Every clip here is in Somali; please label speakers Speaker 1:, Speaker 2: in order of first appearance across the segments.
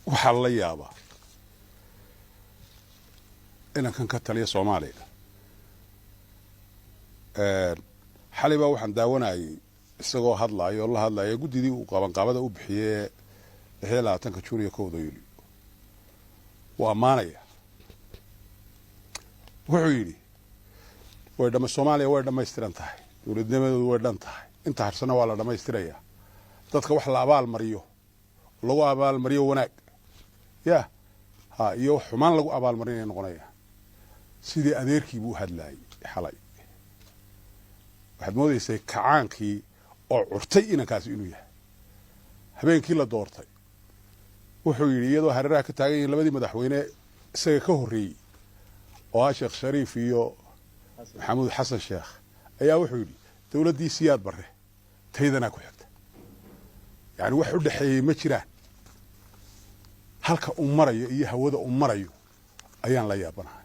Speaker 1: Waxaa la yaabaa inankan ka taliya Soomaaliya. Xalay baa waxaan daawanayay isagoo hadlaayo oo la hadlaya guddidii uu qabanqaabada u bixiyee 26-ka Juun iyo 1-da Yuliyo. Wuu ammaanaya. Wuxuu yidhi, way dhama Soomaaliya way dhammaystiran tahay, dowladnimadeedu way dhan tahay, inta harsana waa la dhammaystirayaa. Dadka wax la abaal mariyo, lagu abaalmariyo wanaag ya ha iyo xumaan lagu abaalmarinaya noqonaya. Sidii adeerkii buu u hadlaayay xalay. Waxaad moodaysay kacaankii oo curtay inankaasi inuu yahay. Habeenkii la doortay wuxuu yidhi, iyadoo hareeraha ka taagan yihiin labadii madaxweyne isaga ka horreeyey oo ah Sheekh Shariif iyo Maxamuud Xasan Sheekh, ayaa wuxuu yidhi, "Dowladdii Siyaad Barre taydanaa ku xigta." Yani wax u dhexeeyey ma jiraan. Halka uu marayo iyo hawada uu marayo ayaan la yaabanahay.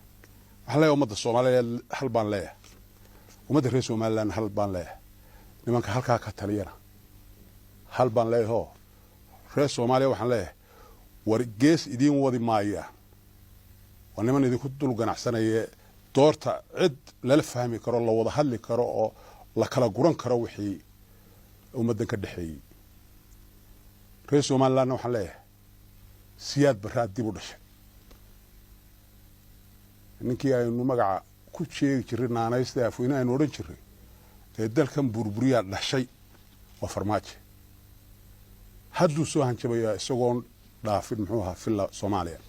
Speaker 1: Waxaan leeyahay ummadda Soomaaliyeed hal baan leeyahay, ummadda reer Somaliland hal baan leeyahay, nimanka halkaa ka taliyana hal baan leeyahoo. Reer Soomaaliya waxaan leeyahay, war gees idiin wadi maayaan, waa niman idinku dul ganacsanaya. Doorta cid lala fahmi karo, la wada hadli karo oo la kala guran karo wixii ummaddan ka dhexeeyey. Reer Somalilandna waxaan leeyahay, Siyaad Barraad dib u dhashay, ninkii aynu magaca ku sheegi jiray, naanaysta Afweyne aynu odhan jiray, ee dalkan burburiyaa dhashay, waa Farmaajo. Hadduu soo hanjabayaa isagoon dhaafin, muxuu ahaa, Villa Soomaaliya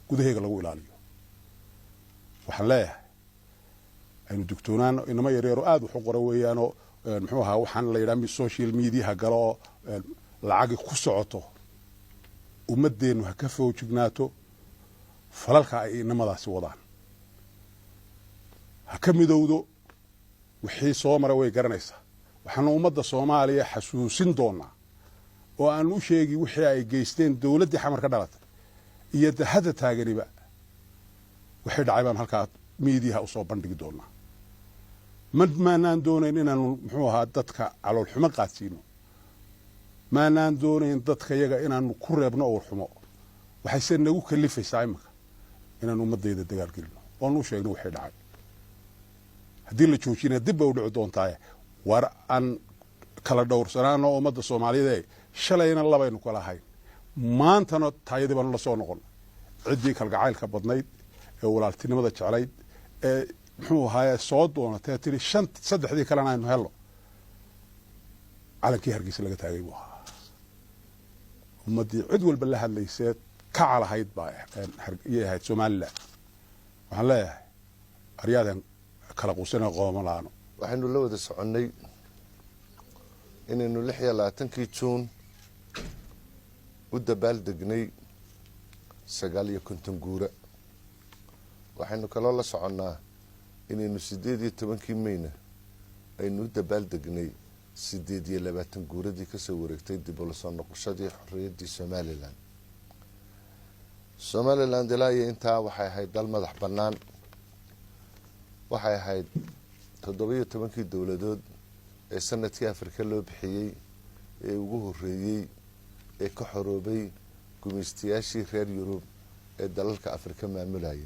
Speaker 1: gudaheega lagu ilaaliyo. Waxaan leeyahay, aynu digtoonaan. Inamo yaryaro aada wax u qora weeyaanoo, muxuu ahaa, waxaan la yidhaha social mediaha galo oo lacagi ku socoto. Ummadeennu ha ka foojignaato falalka ay inamadaasi wadaan, ha ka midowdo. Wixii soo mara way garanaysaa. Waxaanu ummadda Soomaaliya xasuusin doonaa oo aanu u sheegi wixii ay geysteen dowladdii Xamar ka dhalatay iyo hadda taaganiba. Wixii dhacay baanu halkaa miidiyaha usoo bandhigi doonaa. Ma maanaan doonayn inaanu, muxuu ahaa, dadka caloolxumo qaadsiino. Maanaan doonayn dadka yaga inaanu ku reebno owrxumo. Waxayse nagu kalifaysaa iminka inaanu ummadayda dagaalgelino oonu u sheegno wixii dhacay. Haddii la joojina dib bay u dhici doontaaye. War aan kala dhowrsanaano ummadda Soomaaliyeed ee shalayna labaynu kala ahayn, maantana taayadii baanu la soo noqon. Ciddii kalgacaylka badnayd ee walaaltinimada jeclayd ee, muxuu ahaaye, soo doonatee tiri shan saddexdii kalena aynu helno, calankii Hargeysa laga taagay buu ahaa. Ummaddii cid walba la hadlaysee kaca lahayd baa iyay ahayd Somaliland. Waxaan leeyahay, aryaadan kala quusana qooma laano.
Speaker 2: Waxaynu la wada soconnay inaynu 26-kii Juun u dabaaldegnay 59 guura. Waxaynu kaloo la soconnaa inaynu 18-kii Meyna aynu u dabaaldegnay 28 guuradii kasoo wareegtay dib ula soo noqoshadii xorriyaddii Somaliland. Somaliland ilaa iyo intaa waxay ahayd dal madax bannaan. Waxay ahayd 17-kii dowladood ee sanadkii Afrika loo bixiyey ee ugu horeeyey ee ka xoroobay gumaystayaashii reer Yurub ee dalalka Afrika maamulayay.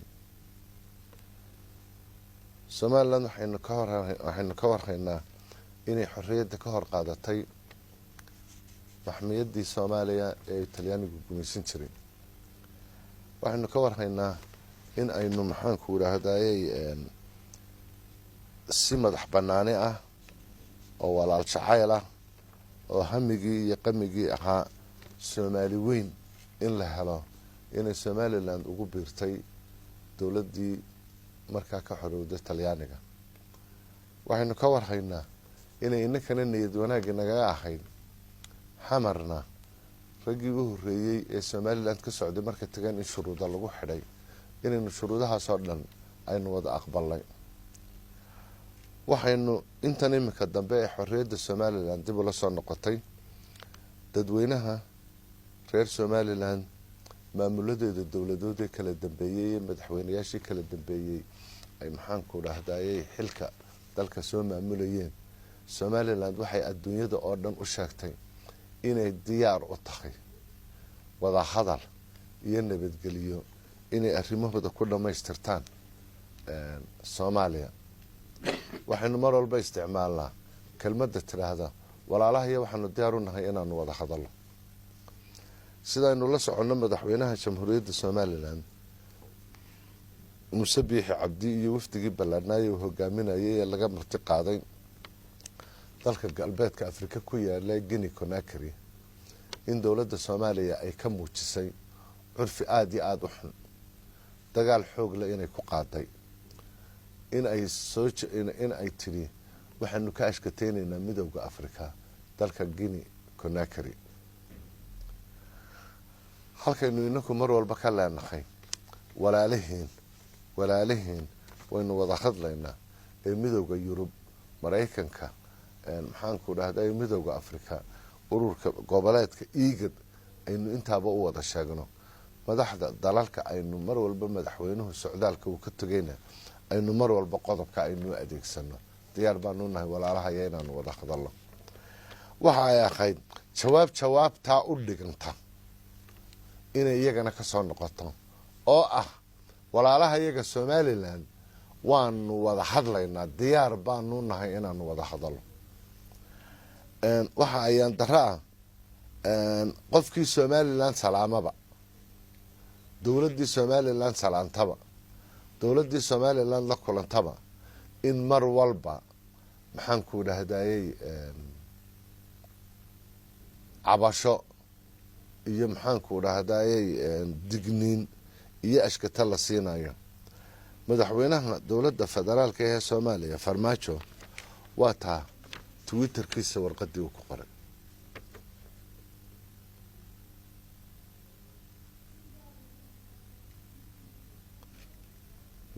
Speaker 2: Somaliland waxaynu ka warhaynaa inay xorriyadda ka hor qaadatay maxmiyadii Soomaaliya ee Talyaanigu gumaysan jiray. Waxaynu ka warhaynaa in aynu, maxaanku idhaahdayey, si madax banaani ah oo walaal jacayl ah oo hamigii iyo qamigii ahaa Soomaali weyn in la helo inay Somaliland ugu biirtay dowladdii markaa ka xorowday Talyaaniga. Waxaynu ka warhaynaa inay inankana niyad wanaagii nagaga ahayd Xamarna raggii u horeeyey ee Somaliland ka socday markay tageen in shuruuda lagu xidhay, inaynu shuruudahaasoo dhan aynu wada aqbalnay. Waxaynu intan iminka dambe ee xorriyadda Somaliland dib ula soo noqotay, dadweynaha reer Somaliland maamuladeeda dowladoodee kala dambeeyey ee madaxweynayaashii kala dambeeyey ay, maxaanku dhahdaayey, xilka dalka soo maamulayeen, Somaliland waxay adduunyada oo dhan u sheegtay inay diyaar u tahay. Wadahadal iyo nabadgeliyo inay arrimahooda ku dhammaystirtaan Soomaaliya. Waxaynu mar walba isticmaalnaa kelmadda tidhaahda "Walaalahayo, waxaanu diyaar u nahay inaanu wada hadallo." Sidaynu la soconno, madaxweynaha Jamhuuriyadda Somaliland Muuse Biixi Cabdi iyo wafdigii ballaadhnaaye uu hogaaminayay ee laga marti qaaday dalka Galbeedka Afrika ku yaala Guinea Conakry, in dowladda Soomaaliya ay ka muujisay curfi aada iyo aada u xun, dagaal xoog leh inay ku qaaday, in ay soo in ay tidhi waxaanu ka ashkateynaynaa Midowda Afrika dalka Guinea Conakry, halkaynu inaku mar walba ka leenahay "Walaalihiin, walaalihiin, waynu wada hadlaynaa." Ee Midowda Yurub, Maraykanka, maxaanku dhahday, Midowda Afrika, ururka goboleedka IGAD, aynu intaaba u wada sheegno madaxda dalalka aynu mar walba madaxweynuhu socdaalka uu ka tegayna, aynu mar walba qodobka aynu adeegsano "Diyaar baanu nahay, walaalahaya, inaanu wada hadalno." Waxa ay ahayd jawaabtaa u dhiganta inay iyagana kasoo noqoto oo ah "Walaalaha iyaga Somaliland waanu wada hadlaynaa, diyaar baanu nahay inaanu wada hadalno." Waxa ayaan daro ah qofkii Somaliland salaamaba, dowladdii Somaliland salaantaba, dowladdii Somaliland la kulantaba, in mar walba, maxaanku dhahdayey, cabasho iyo, maxaanku dhahdayey, digniin iyo ashkata la siinayo. Madaxweynaha dowladda federaalka ee Soomaaliya Farmaajo waa taa Twitterkiisa warqadii uu ku qoray.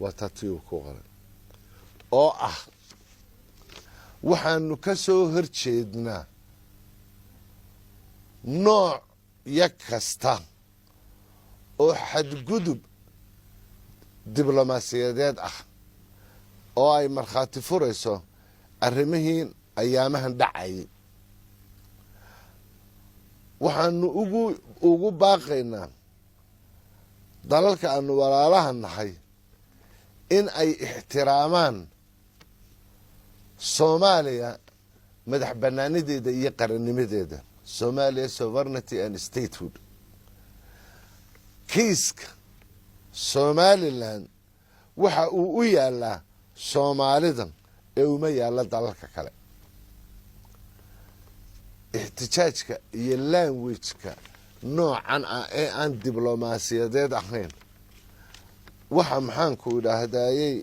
Speaker 2: Waa taa tii uu ku qoray oo ah waxaanu ka soo horjeednaa nooc ya kasta oo xadgudub diblomaasiyadeed ah oo ay markhaati furayso arrimihii ayaamahan dhacayay. Waxaanu ugu baaqaynaa dalalka aanu walaalaha nahay in ay ixtiraamaan Soomaaliya madax banaanideeda iyo qarannimadeeda, Somalia sovereignty and statehood. Kiiska Somaliland waxa uu u yaalaa Soomaalida ee uma yaalla dalalka kale. Ixtijaajka iyo languageka noocan ah ee aan diblomaasiyadeed ahayn waxa, maxaanku idhaahdayey,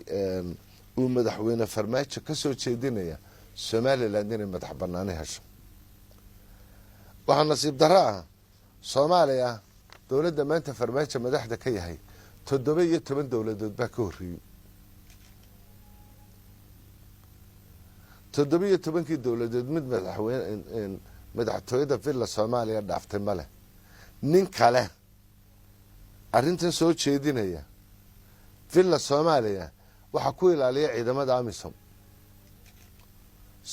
Speaker 2: uu madaxweyne Farmaajo ka soo jeedinaya Somaliland inay madax banaani hesho. Waxaa nasiib darro ah Soomaaliya dowladda maanta Farmaajo madaxda ka yahay 17 dowladood baa ka horreeyey. 17-kii dowladood mid madaxweyne madaxtooyada Villa Soomaaliya dhaaftay ma leh. Nin kale arrintan soo jeedinaya, Villa Soomaaliya waxaa ku ilaaliya ciidamada AMISOM.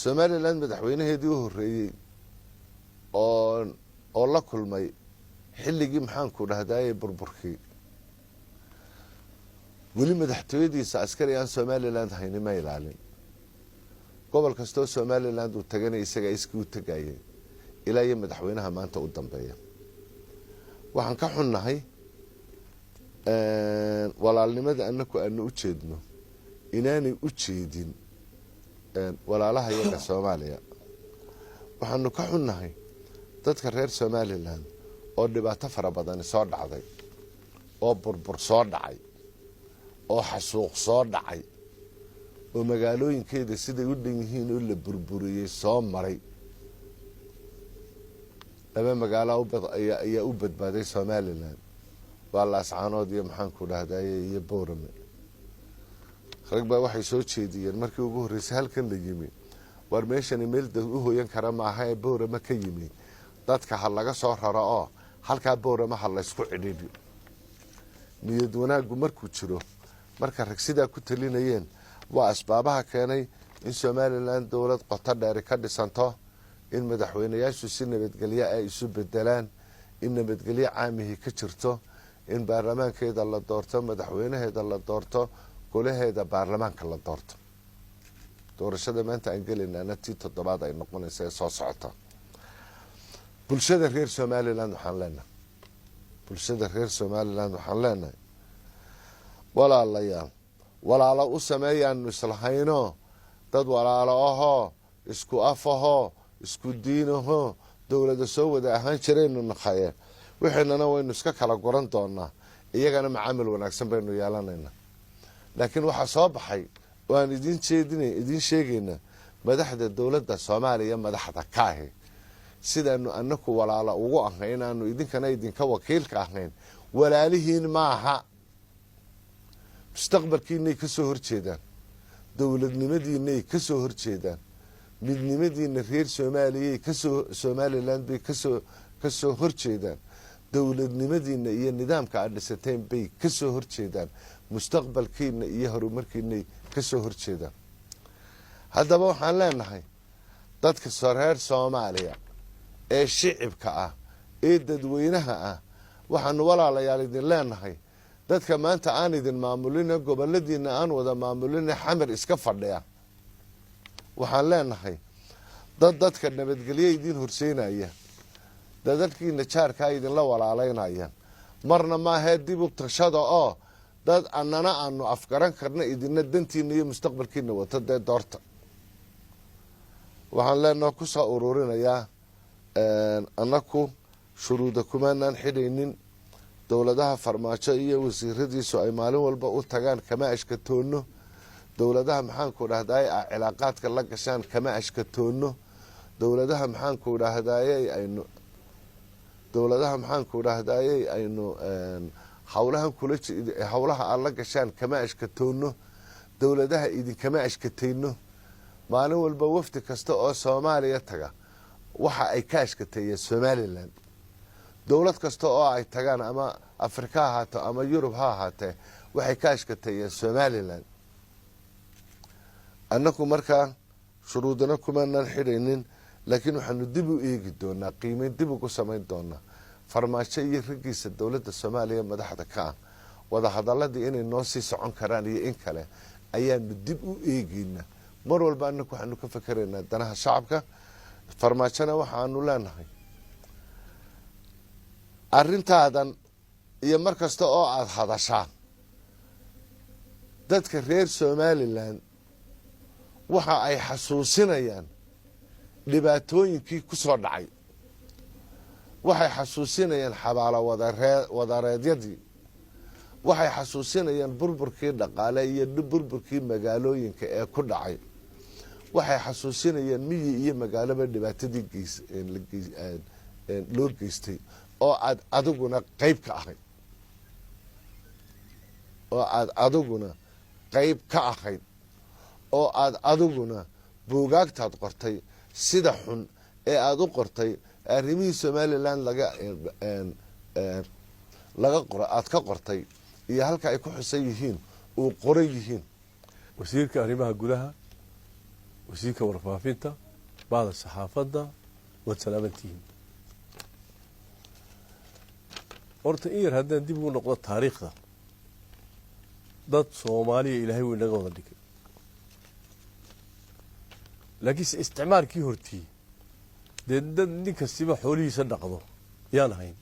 Speaker 2: Somaliland madaxweynaheedii u horreeyey oo la kulmay xilligii, maxaanku dhahdaye, burburkii, weli madaxtooyadiisa askari aan Somaliland hayni ma ilaalin. Gobol kastoo Somaliland uu taganay isagaa iskii u tegayay ilaa iyo madaxweynaha maanta u dambeeya. Waxaan ka xunnahay walaalnimada anaku aanu u jeedno inaanay u jeedin walaalaha iyaga Soomaaliya. Waxaanu ka xunnahay dadka reer Somaliland oo dhibaato fara badani soo dhacday, oo burbur soo dhacay, oo xasuuq soo dhacay, oo magaalooyinkeeda siday u dhan yihiin oo la burburiyey soo maray. Laba magaalo ayaa u badbaaday Somaliland, waa Laascaanood iyo, maxaanku dhahdaye, iyo Boorame. Rag baa waxay soo jeediyeen markii ugu horreysay halkan la yimi, waar meeshani meel dad u hoyan kara maaha ee Boorame ka yimi dadka ha laga soo raro oo halkaa Boorame ha laysku cidhiidhiyo. Niyad wanaaggu markuu jiro, marka rag sidaa ku talinayeen, waa asbaabaha keenay in Somaliland dowlad qoto dheeri ka dhisanto, in madaxweynayaashu si nabadgelyo ay isu bedelaan. In nabadgelyo caamihii ka jirto, in baarlamaankeeda la doorto, madaxweynaheeda la doorto, golaheeda baarlamaanka la doorto. Doorashada maanta aan gelaynaana tii toddobaad ay noqonaysa ee soo socota. Bulshada reer Somaliland waxaan leenahay, bulshada reer Somaliland waxaan leenahay, walaalayaal, walaalo u sameeyaanu islahayno, dad walaalo ahoo, isku af ahoo, isku diinahoo, dowlada soo wada ahaan jiraynu naqaye. Wixiinana waynu iska kala guran doonaa, iyagana macaamil wanaagsan baynu yeelanaynaa. Laakiin waxaa soo baxay oo aan idin jeedina, idiin sheegaynaa, madaxda dowladda Soomaaliya madaxda ka ahi, sidaanu anaku walaalo ugu ahayn, aanu idinkana idinka wakiilka ahayn, walaalihiin maaha. Mustaqbalkiinay ka soo horjeedaan, dowladnimadiinay ka soo horjeedaan, midnimadiina reer Soomaaliyay kasoo Somaliland bay kasoo horjeedaan, dowladnimadiina iyo nidaamka aad dhisateen bay kasoo horjeedaan, mustaqbalkiina iyo horumarkiinay kasoo horjeedaan. Haddaba waxaan leenahay dadka reer Soomaaliya ee shicibka ah ee dadweynaha ah, waxaanu walaalayaal idin leenahay, dadka maanta aan idin maamulina, goboladiina aan wada maamulina, Xamar iska fadhiya, waxaan leenahay dad dadka nabadgelyo idiin horseynaya, dadadkiina jaarkaa idinla walaaleynaya marna maahee, dib u tashada oo dad annana aanu afgaran karna, idina dantiina iyo mustaqbalkiina wato dee doorta. Waxaan leenaha kusoo ururinayaa, annaku shuruuda kumaanaan xidhaynin. Dowladaha Farmaajo iyo wasiiradiisu ay maalin walba u tagaan kama ashkatoonno. Dowladaha, maxaanku dhahdaye, a cilaaqaadka la gashaan kama ashkatoonno. Dowladaha, maxaanku dhahdaye, aynu dowladaha, maxaanku dhahdaye, aynu howlahan kula howlaha aad la gashaan kama ashkatoonno. Dowladaha idinkama ashkatayno. Maalin walba wafdi kasta oo Soomaaliya taga waxa ay ka ashkateeyeen Somaliland. Dowlad kasta oo ay tagaan, ama Afrika ha ahaato ama Yurub ha ahaatee, waxay ka ashkateeyeen Somaliland. Annaku markaa shuruudana kumaanaan xidhaynin, laakiin waxaanu dib u eegi doonaa, qiimeyn dib ugu samayn doonaa Farmaajo iyo raggiisa dowladda Soomaaliya madaxda ka ah. Wadahadaladii inay noo sii socon karaan iyo in kale ayaanu dib u eegeynaa. Mar walba anaku waxaanu ka fakeraynaa danaha shacabka. Farmaajona waxaanu leenahay, arrintaadan iyo mar kasta oo aada hadashaa, dadka reer Somaliland waxa ay xasuusinayaan dhibaatooyinkii ku soo dhacay, waxay xasuusinayaan xabaalo wadareedyadii, waxay xasuusinayaan burburkii dhaqaale iyo burburkii magaalooyinka ee ku dhacay, waxay xasuusinayaan miyi iyo magaaloba dhibaatadii loo geystay oo aad adiguna qeyb ka ahayd, oo aad adiguna qeyb ka ahayd, oo aad adiguna buugaagtaad qortay sida xun ee aada u qortay arrimihii Somaliland laga qoro aada ka qortay iyo halka ay ku xusan yihiin uu qoran yihiin.
Speaker 3: Wasiirka arrimaha gudaha, wasiirka warfaafinta, bahda saxaafadda, waad salaamantihiin. Horta in yar haddaan dib ugu noqdo taariikhda, dad Soomaaliya Ilaahay wuu inaga wada dhigay, laakiinse isticmaalkii hortii dee dad nin kastiba xoolihiisa dhaqdo yaan ahayn.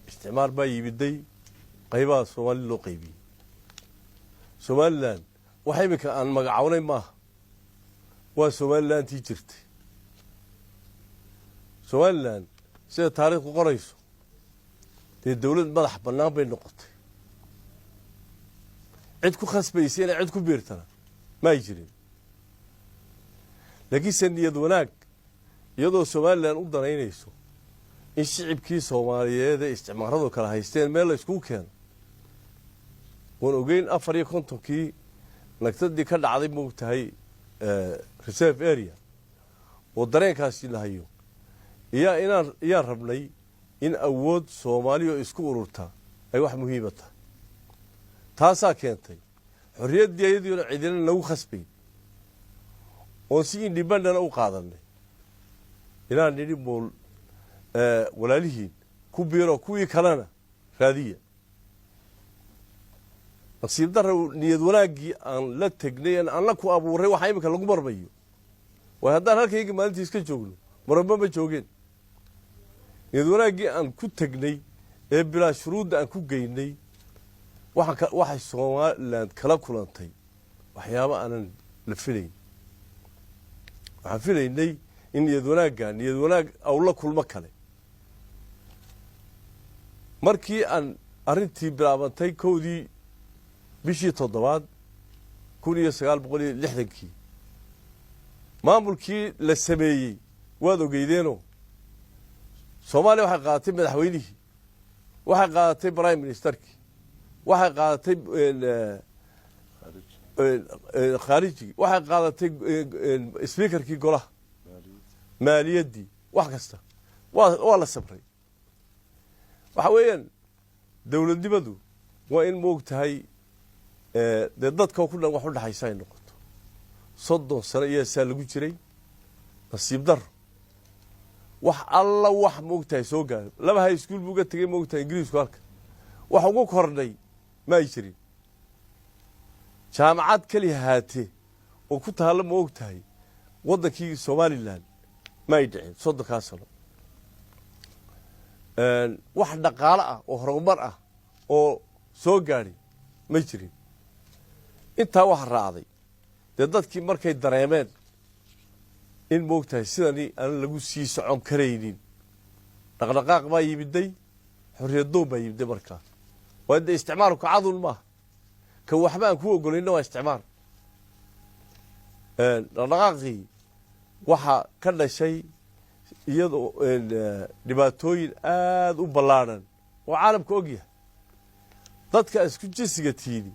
Speaker 3: Isticmaar baa yimiday, qaybaha Soomaali loo qaybiyey. Somaliland wax iminka aan magacawnay maaha, waa Somalilantii jirtay. Somaliland sida taariikhdu qorayso dee dowlad madax bannaan bay noqotay. Cid ku khasbaysa inay cid ku biirtana ma ay jirin, laakiinse niyad wanaag, iyadoo Somaliland u danaynayso in shicibkii Soomaaliyeed ee isticmaaradu kala haysteen meel la iskugu keeno. Waan ogeyn 54-kii nagtadii ka dhacday, moogtahay, reserve area oo dareenkaasi la hayo iyaa inaan iyaan rabnay in awood Soomaaliya oo isku ururta ay wax muhiima tahay. Taasaa keentay xorriyaddii iyadiina cidina nagu khasbayn oon si independent u qaadanay inaan nidhi mool. Walaalihiin ku biiro, kuwii kalena raadiya. Nasiib darra, niyad wanaaggii aan la tegnay, aan la ku abuuray, waxa iminka lagu marmayo waay. Haddaan halkayga maalintii iska joogno, maramba ma joogeen. Niyad wanaaggii aan ku tegnay ee bilaa shuruudda aan ku geynay, waxay Somaliland kala kulantay waxyaabo aanan la filayn. Waxaan filaynay in niyad wanaagga niyad wanaag awla kulmo kale. Markii aan arrintii bilaabantay 1dii bishii toddobaad 1960kii, maamulkii la sameeyey waad ogeydeenoo Soomaaliya waxay qaadatay madaxweynihii, waxay qaadatay prime ministerkii, waxay qaadatay khaarijigii, waxay qaadatay speakerkii golaha, maaliyaddii, wax kasta. Waa la sabray. Waxa weeyaan, dowladnimadu waa in moog tahay dee dadka ku dhan wax u dhexaysa ay noqoto. 30 sano iyaasaa lagu jiray. Nasiib daro, wax alla wax moogtahay soo gaaro, laba high school buu ga tegey moogtahay Ingiriisku. Halka wax ugu kordhay ma ay jirin. Jaamacad keli haatee oo ku taalla ma og tahay waddankii Somaliland ma ay dhicin 30kaa sano. Wax dhaqaalo ah oo horumar ah oo soo gaadhay ma jirin. Intaa waxa raacday dee dadkii markay dareemeen in moogtahay sidani aan lagu sii socon karaynin, dhaqdhaqaaq baa yimiday, xorriyad doon baa yimiday. Markaa waa dee isticmaalku cadun maaha, ka waxba aan ku ogolayna waa isticmaal. Dhaqdhaqaaqii waxaa ka dhashay iyadoo dhibaatooyin aada u ballaadhan oo caalamka og yahay. Dadka isku jinsiga tiini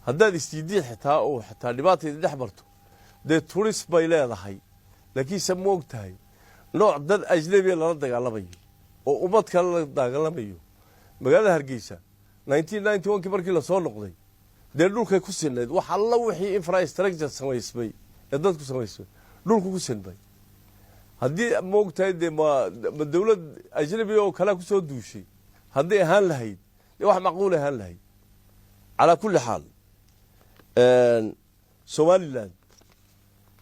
Speaker 3: haddaad isdiidiin xitaa oo xitaa dhibaatayda dhex marto, dee turis bay leedahay. Laakiinse ma og tahay nooc dad ajnabiya lala dagaalamayo oo ummad kale la dagaalamayo. Magaalada Hargeysa 1991kii markii lasoo noqday, dee dhulkay ku sinnayd. Wax alla wixii infrastructure samaysmay ee dadku samaysmay dhulku ku sinmay. Haddii ma og tahay dee ma dawlad ajnabiga oo kalea kusoo duushay hadday ahaan lahayd, dee wax macquul ahaan lahayd. Calaa kulli xaal, Somaliland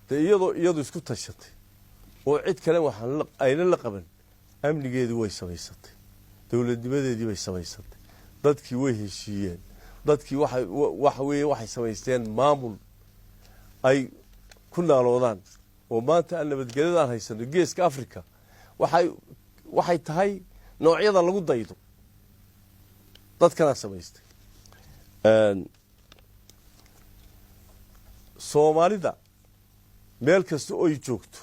Speaker 3: dee iyadoo iyadu isku tashatay oo cid kale waxaan ayna la qaban, amnigeedii way samaysatay, dowladnimadeedii bay samaysatay, dadkii way heshiiyeen, dadkii waxay waxa weeye waxay samaysteen maamul ay ku naaloodaan oo maanta aan nabadgelyadaan haysano Geeska Africa waxay tahay noocyada lagu daydo dadkanaa samaystay. Soomaalida meel kasta oy joogto,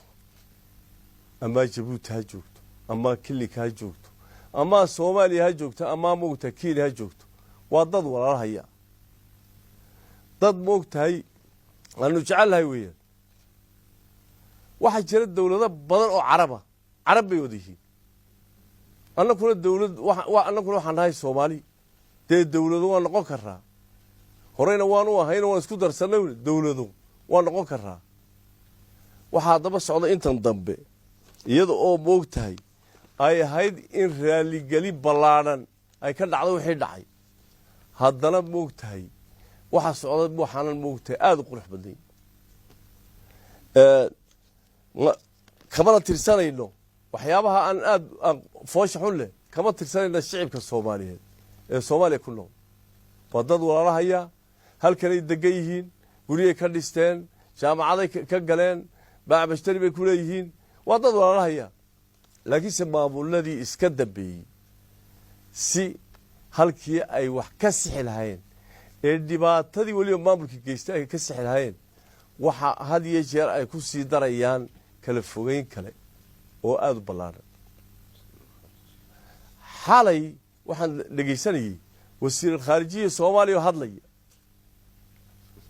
Speaker 3: ama Jabuuti ha joogto, ama Kilika ha joogto, ama Soomaaliya ha joogto, ama moogtahay Kenya ha joogto, waa dad walaalahaya, dad moogtahay aanu jecelnahay weeyaan. Waxaa jira dowlado badan oo caraba, carab bay wada yihiin. Annakuna dowlad, annakuna waxaan nahay Soomaali. Dee dowlado waa noqon karaa, horeyna waanu ahayna, waan isku darsannay, dowlado waa noqon karaa. Waxaa daba socda intan dambe, iyada oo moog tahay ay ahayd in raaligeli ballaadhan ay ka dhacdo wixii dhacay, haddana moog tahay waxaa socda waxaanan moog tahay aada u qurux badnayn. Kamana tirsanayno waxyaabaha aan aad aan foosha xun leh, kama tirsanayno shicibka Soomaaliyeed ee Soomaaliya ku nool. Waa dad walaalahaya, halkanay degan yihiin, guryay ka dhisteen, jaamacaday ka galeen, baacbashtari bay ku leeyihiin. Waa dad walaalahaya. Laakiinse maamuladii iska dambeeyey, si halkii ay wax ka sixi lahaayeen ee dhibaatadii weliba maamulkii geystay ay ka sixi lahaayeen, waxa had iyo jeer ay ku sii darayaan kala fogeyn kale oo aada u ballaadhan. Xalay waxaan dhegaysanayey wasiir khaarijiya Soomaaliya oo hadlaya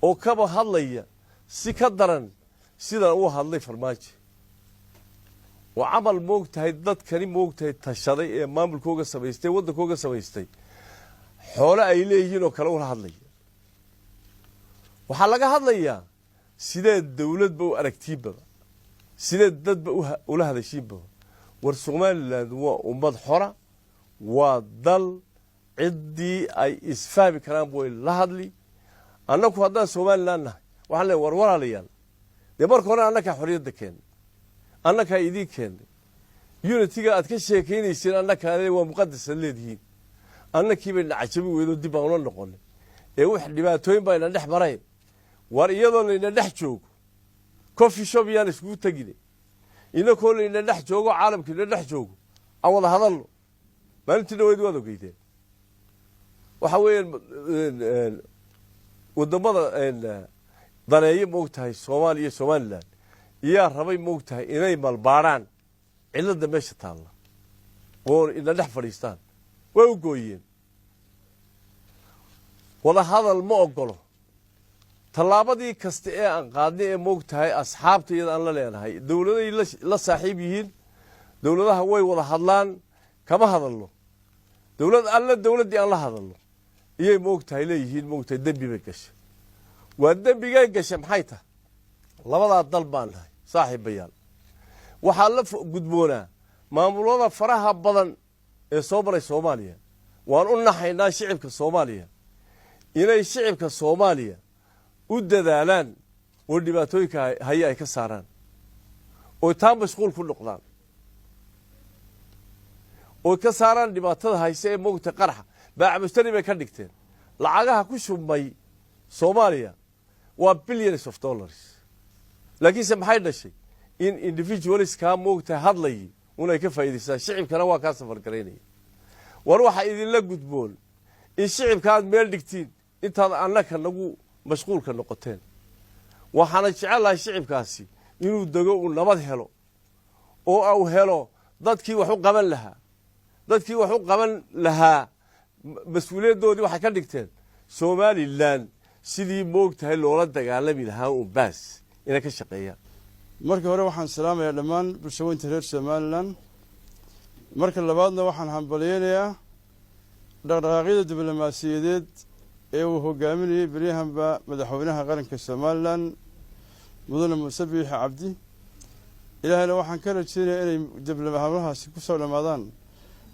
Speaker 3: oo kaba hadlaya si ka daran sidan uu hadlay Farmaajo, oo camal moog tahay dadkani moog tahay tashaday ee maamulkooga samaystay, waddankooga samaystay, xoole ay leeyihiin oo kale ula hadlaya. Waxaa laga hadlayaa sidee dawladba u aragtiinbaba, sidee dadba ula hadashiinbaba. War Somaliland waa ummad xora, waa dal ciddii ay isfahmi karaan way la hadli. Annaku haddaan Somaliland nahay, waxaan leey, war walaalayaal, dee marka hore annakaa xorriyadda keennay, annakaa idiin keennay unity-ga aad ka sheekaynayseen, annakaale waa muqadas aad leedihiin. Annakii bay nacajabi weydo, dib baan ula noqonay ee wax dhibaatooyin baa ina dhex marayn. War iyadoo layna dhex joogo, coffee shop yaan iskugu tegine, inakoo layna dhex joogo, caalamka ina dhex joogo, aan wada hadalno. Maalintii dhaweyd waad ogeydeen, waxa weeyaan wadamada daneeye, maog tahay, Soomaaliya iyo Somaliland iyaa rabay, maog tahay, inay malbaadhaan cilladda meesha taalla oo ina dhex fadhiistaan. Way u gooyeen, wada hadal ma ogolo. Tallaabadii kasta ee aan qaadnay ee, moog tahay, asxaabta iyada aan la leenahay, dowladay la saaxiib yihiin, dowladaha way wada hadlaan, kama hadalno. Dowlad alle dowladdii aan la hadalno iyay, moog tahay, leeyihiin, moog tahay, dembi bay gashay. Waa dembigay gashay maxay tahay? Labadaa dal baan nahay, saaxiibayaal. Waxaa la gudboonaa maamulada faraha badan ee soo maray Soomaaliya, waan u naxaynaa shicibka Soomaaliya, inay shicibka Soomaaliya u dadaalaan oo dhibaatooyinka haye ay ka saaraan oo taa mashquul ku noqdaan oo ka saaraan dhibaatada hayse ee moogta qaraxa baacmustari bay ka dhigteen. Lacagaha ku shubmay Soomaaliya waa billions of dollars, laakiinse maxay dhashay? In individuals-kaa, moogta, hadlayay un ay ka faa'idaystaan, shicibkana waa kaa safargaraynaya. War waxaa idinla gudboon in shicibka aad meel dhigtiin intaad annaka nagu mashquulka noqoteen. Waxaana jecelahay shicibkaasi inuu dego, uu nabad helo oo uu helo dadkii wax u qaban lahaa. Dadkii wax u qaban lahaa mas-uuliyaddoodii waxay ka dhigteen Somaliland sidii, moogtahay, loola dagaalami lahaa un baas inay ka shaqeeyaan.
Speaker 4: Marka hore waxaan salaamayaa dhammaan bulshaweynta reer Somaliland. Marka labaadna waxaan hambalyeynayaa dhaqdhaqaaqyada diblomaasiyadeed ee uu hogaaminayay beryahanba madaxweynaha qaranka Somaliland, mudane Muuse Biixi Cabdi. Ilaahayna waxaan ka rajeynayaa inay hawlahaasi ku soo dhammaadaan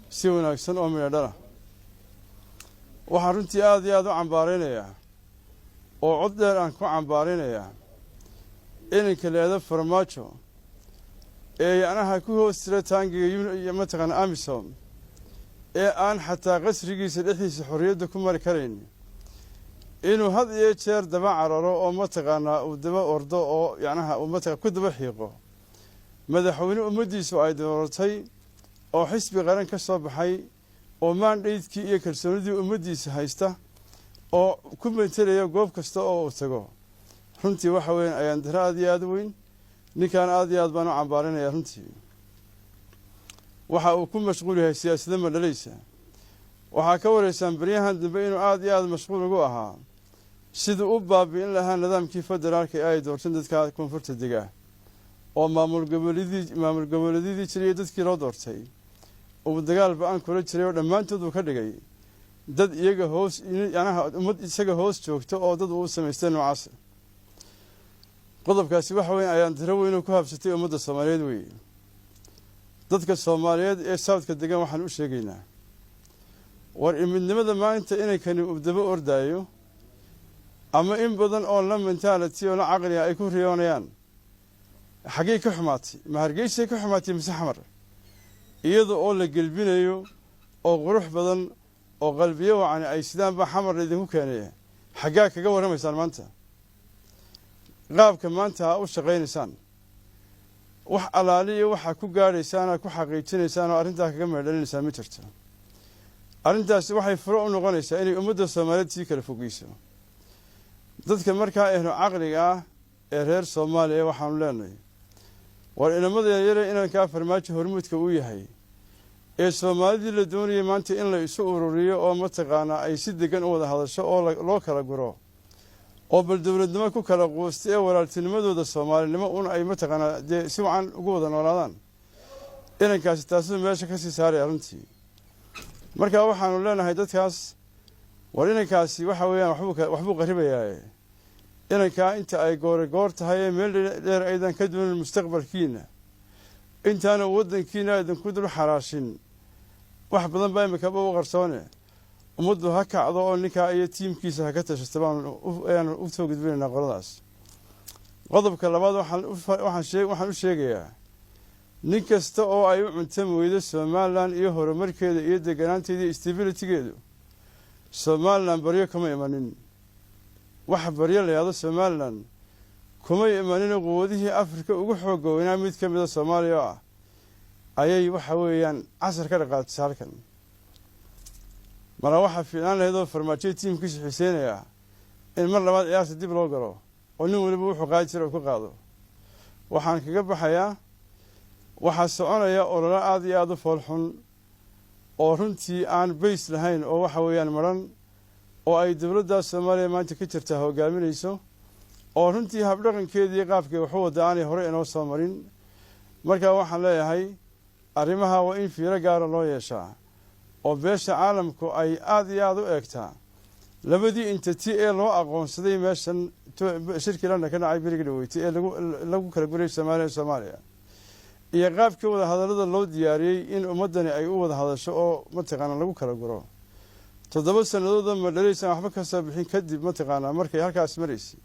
Speaker 4: si wanaagsan oo midho dhala. Waxaan runtii aada iyo aada u cambaaraynayaa oo cod dheer aan ku cambaaraynayaa inanka leedo Farmaajo ee yacnaha ku hoos jira taangiga iyo mataqaana AMISOM, ee aan xataa qasrigiisa dhexdiisa xorriyadda ku mari karayn, inuu had iyo jeer daba cararo oo mataqaanaa uu daba ordo oo yacnaha uu mataqa ku daba xiiqo madaxweyne ummaddiisu ay dooratay oo xisbi qaran ka soo baxay oo mandate-kii iyo kalsoonidii ummaddiisa haysta oo ku metelaya goob kasta oo uu tago. Runtii waxa weyan ayaan daro aada iyo aada u weyn. Ninkan aada iyo aad baan u cambaarinaya. Runtii waxa uu ku mashquul yahay siyaasado madhalaysa. Waxaa ka wareysaan beryahan dambe inuu aada iyo aada mashquul ugu ahaa siduu u baabi'in lahaa nidaamkii federaalka ee ay doorteen dadka koonfurta dega oo maamul goboleedyadii jiray dadkii loo doortay uu dagaal ba-an kula jiray oo dhammaantood uu ka dhigay dad iyaga hoos, yanaha ummad isaga hoos joogta oo dad uu samaystay noocaas. Qodobkaasi waxa weyn ayaan tiro weyn ku habsatay ummadda Soomaaliyeed weeye. Dadka Soomaaliyeed ee south-ka degan waxaan u sheegaynaa, war midnimada maanta inankani uu daba ordaayo ama in badan oo la mentality oo la caqliga ay ku riyoonayaan, xaggey ka xumaatay? Ma Hargeysay ka xumaatay mise Xamar? Iyada oo la gelbinayo oo qurux badan oo qalbiyo wacani ay sidaanba Xamar laydinku keenaya, xaggaa kaga warramaysaan maanta? Qaabka maanta ha u shaqaynaysaan, wax alaali iyo waxaa ku gaadhaysaan, ku xaqiijinaysaan oo arrintaa kaga meedhalinaysaan ma jirto. Arrintaasi waxay furo u noqonaysaa inay ummadda Soomaaliyeed sii kala fogeyso. Dadka markaa ehlo caqliga ah ee reer Soomaaliya waxaanu leenahay, war inamada yaryare inankaa Farmaajo hormuudka uu yahay ee Soomaalidii la doonayay maanta in la isu ururiyo oo mataqaanaa ay si degan u wada hadasho oo loo kala guro oo bal dowladnimo ku kala quustay ee walaaltinimadooda Soomaalinimo un ay mataqaanaa dee si wacan ugu wada noolaadaan, inankaasi taasuu meesha ka sii saaraya runtii. Marka waxaanu leenahay dadkaas, war inankaasi waxa weeyaan waxbuu qaribayaaye, inankaa inta ay goore goor tahay ee meel dheer aydan ka doonin mustaqbalkiina. Intaana waddankiina idinku dul xaraashin, wax badan baa imikaba u qarsoone. Ummaddu ha kacdo oo ninkaa iyo tiimkiisa ha ka tashata baanu u soo gudbinaynaa qoladaas. Qodobka labaad, waxaan u sheegayaa nin kasta oo ay u cuntami weydo Somaliland iyo horumarkeeda iyo deganaanteeda iyo stability-geedu. Somaliland baryo kama imanin. Wax baryo la yahdo Somaliland kumay imaninoo quwadihii Afrika ugu xooga weynaa mid ka mida Soomaaliya oo ah ayay waxa weeyaan casar ka dhaqaajisay halkan. Mara waxaa fiicnaan lahayd oo Farmaajoya tiimkiisa xiiseynayaa in mar labaad ciyaarta dib loo galo oo nin waliba wuxuu qaadi jira uu ka qaado. Waxaan kaga baxayaa, waxaa soconaya ololo aada iyo aada u foolxun oo runtii aan bays lahayn oo waxa weeyaan maran oo ay dowladda Soomaaliya maanta ka jirtaa hogaaminayso, oo runtii habdhaqankeedii qaabkii waxu wadda aanay hore inoo soo marin. Marka waxaan leeyahay, arrimaha waa in fiiro gaara loo yeeshaa oo beesha caalamku ay aada iyo aada u eegtaa labadii entity ee loo aqoonsaday meeshan shirkii London ka dhacay beriga dhaweeytay ee lagu kala guray Soomaaliya Soomaaliya iyo qaabkii wada hadallada loo diyaariyey in ummaddani ay u wada hadasho oo mataqaanaa lagu kala guro. 7 sannadoodoo madhalaysan waxba ka soo bixin kadib, mataqaanaa markay halkaas maraysay,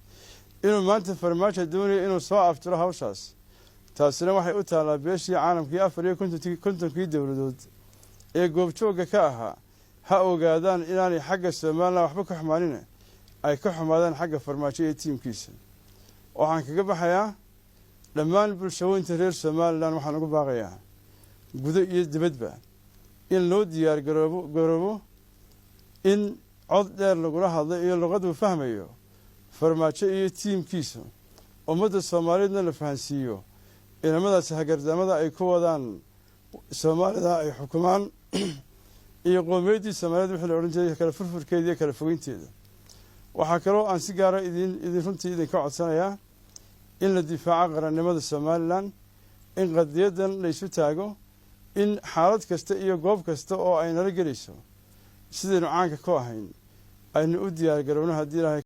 Speaker 4: inuu maanta Farmaajo doonayo inuu soo aftiro hawshaas, taasina waxay u taallaa beeshii caalamkii 54-kii dowladood ee goobjoogga ka ahaa. Ha ogaadaan inaanay xagga Somaliland waxba ka xumaanina, ay ka xumaadaan xagga Farmaajo iyo tiimkiisa. Waxaan kaga baxayaa, dhammaan bulshaweynta reer Somaliland waxaan ugu baaqayaa gudo iyo dibadba in loo diyaar garoobo in cod dheer lagula hadlo iyo luqaduu fahmayo Farmaajo iyo tiimkiisa, ummadda Soomaaliyeedna la fahansiiyo inamadaasi hagardaamada ay ku wadaan Soomaalida ay xukumaan iyo qowmiyaddii Soomaaliyeed wixii la odhan jiray kala furfurkeeda iyo kala fogeynteeda. Waxaa kaloo aan si gaara idin runtii idinka codsanayaa in la difaaco qarannimada Somaliland, in qadiyadan la isu taago, in xaalad kasta iyo goob kasta oo ay nala gelayso sidaynu caanka ku ahayn aynu u diyaar garowno haddii Ilaahay.